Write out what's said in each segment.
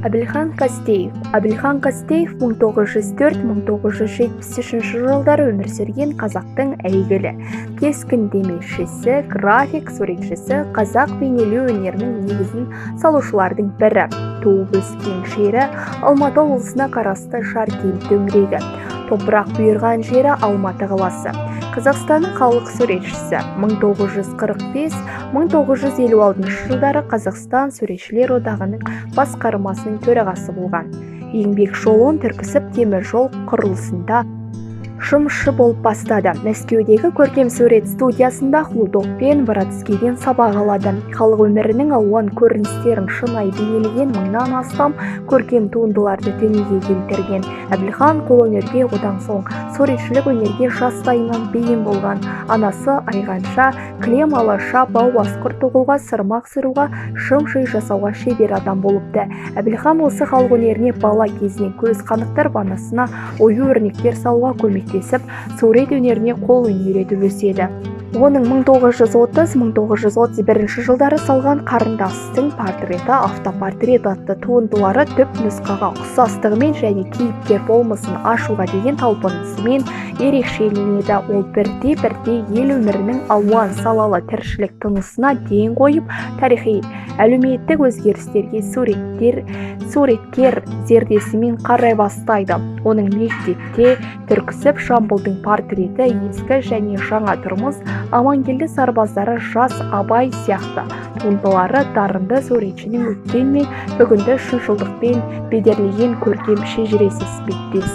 Әбілхан Қастеев. Әбілхан Қастеев 1904-1973 жылдары өмір сүрген қазақтың әйгілі кескіндемешісі, график суретшісі, қазақ бейнелеу өнерінің негізін салушылардың бірі. Туып өскен жері Алматы облысына қарасты Жаркент төңірегі. Топырақ бұйырған жері Алматы қаласы. Қазақстанның халық суретшісі. 1945-1956 жылдары Қазақстан Суретшілер одағының басқармасының төрағасы болған. Еңбек жолын Түрксіб темір жол құрылысында жұмысшы болып бастады. Мәскеудегі көркем сурет студиясында Худов пен Бродскийден сабақ алады. Халық өмірінің алуан көріністерін шынайы бейнелеген мыңнан астам көркем туындыларды дүниеге келтірген. Әбілхан қолөнерге, одан соң суретшілік өнерге жастайынан бейім болған. Анасы Айғанша кілем алаша, бау басқыр тоқуға, сырмақ сыруға, шым ши жасауға шебер адам болыпты. Әбілхан осы халық өнеріне бала кезінен көз қанықтырып, анасына ою өрнектер салуға көмектесіп, сурет өнеріне қол үйретіп өседі. Оның 1930-1931 жылдары салған «Қарындастың портреті», «Автопортрет» атты туындылары түп нұсқаға ұқсастығымен және кейіпкер болмысын ашуға деген талпынысымен ерекшеленеді. Ол бірте-бірте ел өмірінің алуан салалы тіршілік тынысына ден қойып, тарихи, әлеуметтік өзгерістерге суреткер зердесімен қарай бастайды. Оның «Мектепте», «Түрксіб», «Жамбылдың портреті», «Ескі және жаңа тұрмыс», «Амангелді сарбаздары», «Жас Абай» сияқты туындылары дарынды суретшінің өткен мен бүгінді шыншылдықпен бедерлеген көркем шежіресі іспеттес.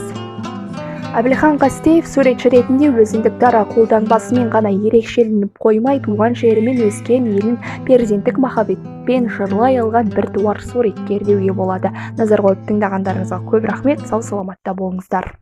Әбілхан Қастеев суретші ретінде өзіндік дара қолтаңбасымен ғана ерекшеленіп қоймай, туған жері мен өскен елін перзенттік махаббатпен жырлай алған біртуар суреткер деуге болады. Назар қойып тыңдағандарыңызға көп рахмет. Сау саламатта болыңыздар.